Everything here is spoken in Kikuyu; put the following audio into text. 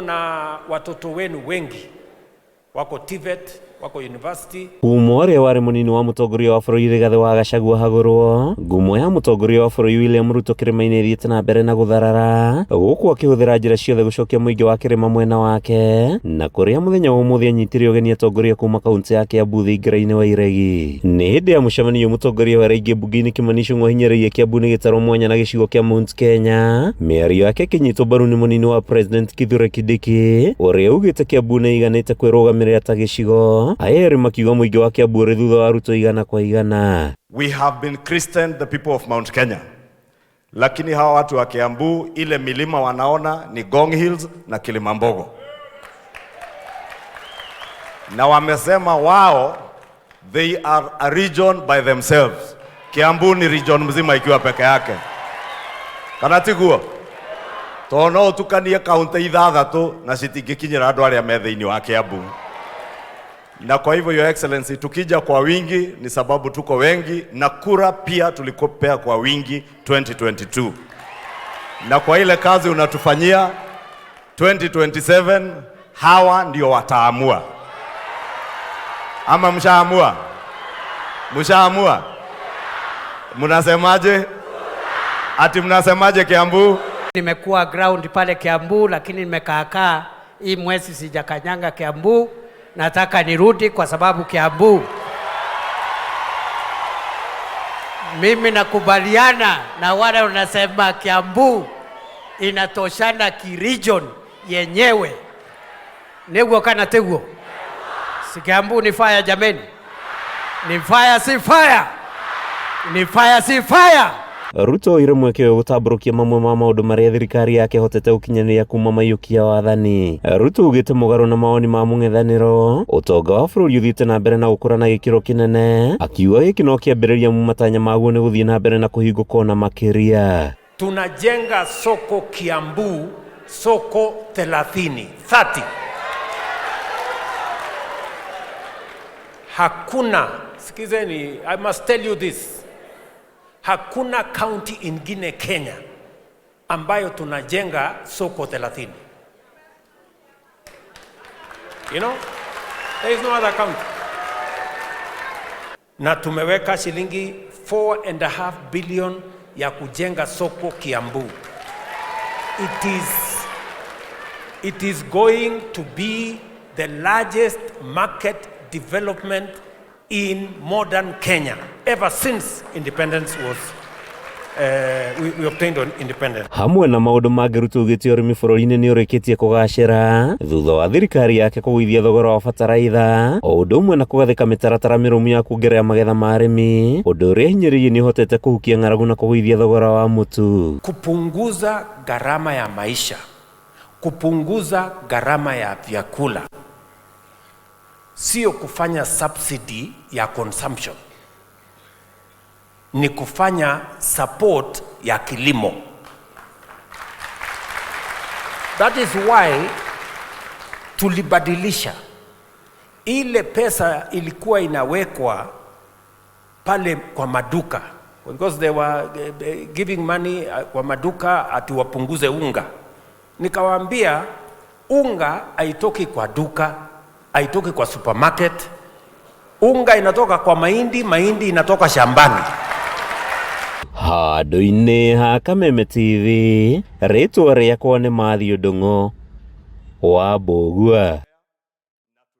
Na watoto wenu wengi wako TVET, wako university. Kuma ũrĩa warĩ mũnini wa mũtongoria wa bũrũri Rigathĩ wa Gachagua hagũrwo, ngumo ya mũtongoria wa bũrũri William Ruto kĩrĩma-inĩ ĩthiĩte na mbere na gũtharara, gũkũ akĩhũthĩra njĩra ciothe gũcokia mũingĩ wa kĩrĩma mwena wake, na kũrĩa mũthenya wa ũmũthĩ anyitire ũgeni atongoria kuma kaunti ya Kiambu thingira-inĩ wa Iregi. Nĩ hĩndĩ ya mũcemanio mũtongoria wa raingĩ mbunge-inĩ Kimani Ichung'wa ahinyĩrĩirie Kiambu nĩ gĩtarũ mwanya na gĩcigo kĩa Mount Kenya, mĩario yake ĩkĩnyitwo mbaru nĩ mũnini wa President Kithure Kindiki ũrĩa ugĩte Kiambu nĩ ĩiganĩte kwĩrũgamĩrĩra ta gĩcigo, aya erĩ makiuga mũingĩ wa Kiambu ũrĩ thutha wa Ruto igana kwa igana. We have been christened the people of Mount Kenya, lakini hawa watu wa Kiambu ile milima wanaona ni Ngong Hills na Kilimambogo, na wamesema wao they are a region by themselves. Kiambu ni region mzima ikiwa peke yake, kana tiguo? Tondũ no ũtukanie kaunti ithathatũ na citingĩkinyĩra andũ arĩa me thĩinĩ wa Kiambu. Na kwa hivyo Your Excellency, tukija kwa wingi ni sababu tuko wengi, na kura pia tulikupea kwa wingi 2022, na kwa ile kazi unatufanyia 2027, hawa ndio wataamua. Ama mshaamua? Mshaamua? Mnasemaje? Ati mnasemaje Kiambu? Nimekuwa ground pale Kiambu, lakini nimekaakaa hii mwezi sijakanyanga Kiambu. Nataka nirudi kwa sababu Kiambu, mimi nakubaliana na wale wanasema Kiambu inatoshana kiregion yenyewe. Niguo kana tiguo? Si Kiambu ni fire jameni? Ni fire si fire? Ni fire si fire? Ruto oire mweke ũyũ gũtambũrũkia mamwe ma maũndũ marĩa thirikari yake ĩhotete gũkinyanĩria kuma maiyũkia wathani. Ruto augĩte mũgarũ na mawoni ma mũng'ethanĩro, ũtonga wa bũrũri ũthiĩte na mbere na gũkũra na gĩkĩro kĩnene, akiuga gĩkĩ no kĩambĩrĩria mu matanya maguo nĩ gũthiĩ na mbere na kũhingũka ona makĩria. Tunajenga soko Kiambu, soko 30, 30. Hakuna, sikizeni, I must tell you this. Hakuna county ingine Kenya ambayo tunajenga soko 30. You know, there is no other county. Na tumeweka shilingi 4.5 billion ya kujenga soko Kiambu. It is going to be the largest market development in modern Kenya ever since independence was we obtained on independence. Hamwe na maũndũ mangĩ Ruto augĩte ũrĩmi bũrũri-inĩ nĩ ũrĩkĩtie kũgacĩra thutha wa thirikari yake kũgũithia thogora wa bataraitha o ũndũ ũmwe na kũgathĩka mĩtaratara mĩrũmu ya kuongerera magetha ma arĩmi, ũndũ ũrĩa hinyĩrĩirie nĩ ũhotete kũhukia ng'aragu na kũgũithia thogora wa mũtu. Kupunguza gharama ya maisha, kupunguza gharama ya vyakula, sio kufanya subsidy ya consumption, ni kufanya support ya kilimo. That is why tulibadilisha ile pesa ilikuwa inawekwa pale kwa maduka, because they were giving money kwa maduka ati wapunguze unga. Nikawaambia unga haitoki kwa duka, haitoki kwa supermarket. Unga inatoka kwa mahindi, mahindi inatoka shambani. Handũ-inĩ ha Kameme TV, rĩtwa rĩakwa nĩ Matthew Ndung'u wa Mbũgua.